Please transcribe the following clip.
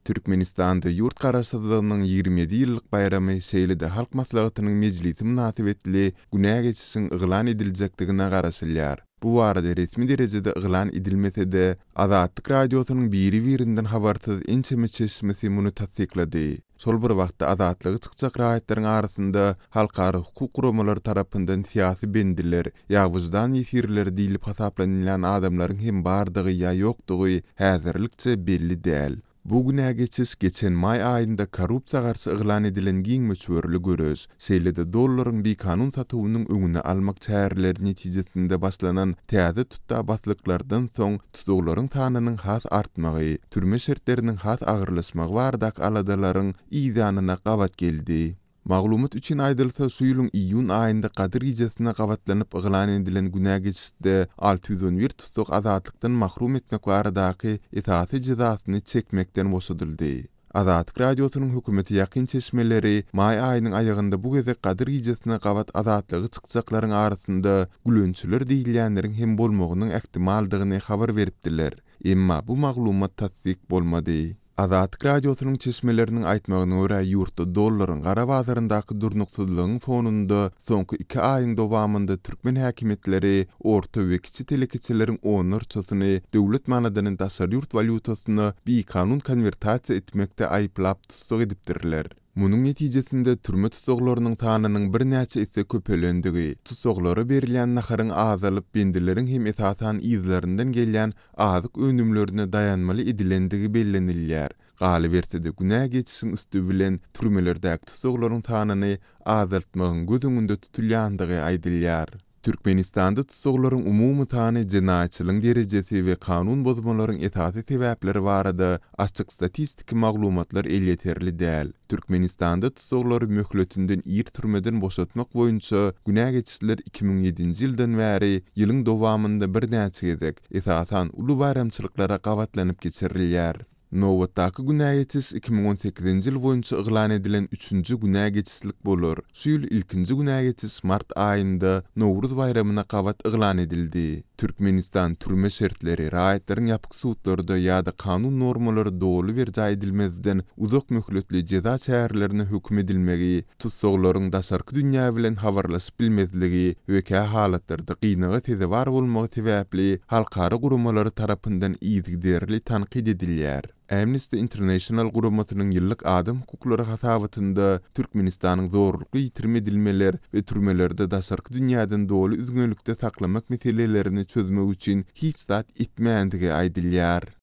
Türkmenistanda ýurt Garaşsyzlygynyň 27 ýyllyk baýramy, şeýle-de Halk Maslahatynyň mejlisi mynasybetli günä geçişiň yglan ediljekdigine garaşylýar. Bu barada resmi derejede yglan edilmese-de, Azatlyk Radiosynyň biri-birinden habarsyz ençeme çeşmesi muny tassyklady. Şol bir wagtda, azatlyga çykjak raýatlaryň arasynda halkara hukuk guramalary tarapyndan syýasy bendiler ýa wyždan ýesirleri diýlip hasaplanylýan adamlaryň hem bardygy ýa ýokdugy häzirlikçe belli däl. Bu günä geçiş geçen maý aýynda korrupsiýa garşy yglan edilen giň möçberli göreş, şeýle-de dollaryň bikanun satuwynyň öňüni almak çäreleri netijesinde başlanan täze tutda-baslyklardan soň tussaglaryň sanynyň has artmagy, türme şertleriniň has agyrlaşmagy baradaky aladalaryň yzýanyna gabat geldi. Maglumat üçin aýdylsa, şu ýylyň iýun aýynda Gadyr gijesine gabatlanyp yglan edilen günä geçişde 611 tussag azatlykdan mahrum etmek baradaky esasy jezasyny çekmekden boşadyldy. Azatlyk Radiosynyň hökümete ýakyn çeşmeleri maý aýynyň aýagynda bu gezek Gadyr gijesine gabat azatlyga çykjaklaryň arasynda gülençiler diýilýänleriň hem bolmagynyň ähtimaldygyny habar beripdiler. Emma bu maglumat tassyk bolmady. Azatlyk Radiosynyň çeşmeleriniň aýtmagyna görä, ýurtda dollaryň gara bazaryndaky durnuksyzlygyň fonunda soňky iki aýyň dowamynda türkmen häkimiýetleri orta we kiçi telekeçileriň onlarçasyny döwlet manadyny daşary ýurt walýutasyna bikanun konwertasiýa etmekde aýyplap tussag edipdirler. Munuň netijesinde türme tussaglarynyň sanynyň birnäçe esse köpelendigi, tussaglara berilýän naharyň azalyp, bendileriň hem esasan yzlaryndan gelýän azyk önümlerine daýanmaly edilendigi bellenilýär. Galyberse-de, günä geçişiň üsti bilen türmelerdäki tussaglaryň sanyny azaltmagyň göz öňünde tutulýandygy aýdylýar. Türkmenistanda tussaglaryň umumy sany, jenaýatçylygyň derejesi we kanun bozmalaryň esasy sebäpleri barada açyk statistiki maglumatlar elýeterli däl. Türkmenistanda tussaglary möhletinden ir türmeden boşatmak boýunça günä geçişler 2007-nji ýyldan bäri ýylyň dowamynda birnäçe gezek, esasan, uly baýramçylyklara gabatlanyp geçirilýär. Nobatdaky günä geçiş 2018-nji ýyl boýunça yglan edilen üçünji günä geçişlik bolar. Şu ýyl ilkinji günä geçiş mart aýynda Nowruz baýramyna gabat yglan edildi. Türkmenistan türme şertleri, raýatlaryň ýapyk sudlarda ýa-da kanun normalary doly berjaý edilmezden uzak möhletli jeza çärelerine höküm edilmegi, tussaglaryň daşarky dünýä bilen habarlaşyp bilmezligi we kä halatlarda gynaga sezewar bolmagy sebäpli halkara guramalary tarapyndan yzygiderli tankyt edilýär. Amnesty International guramasynyň ýyllyk adam hukuklary hasabatynda Türkmenistanyň zorlukly ýitirim edilmeler we türmelerde daşarky dünýäden doly üzňelikde saklamak meselelerini çözmek üçin hiç zat etmändigi aýdylýar.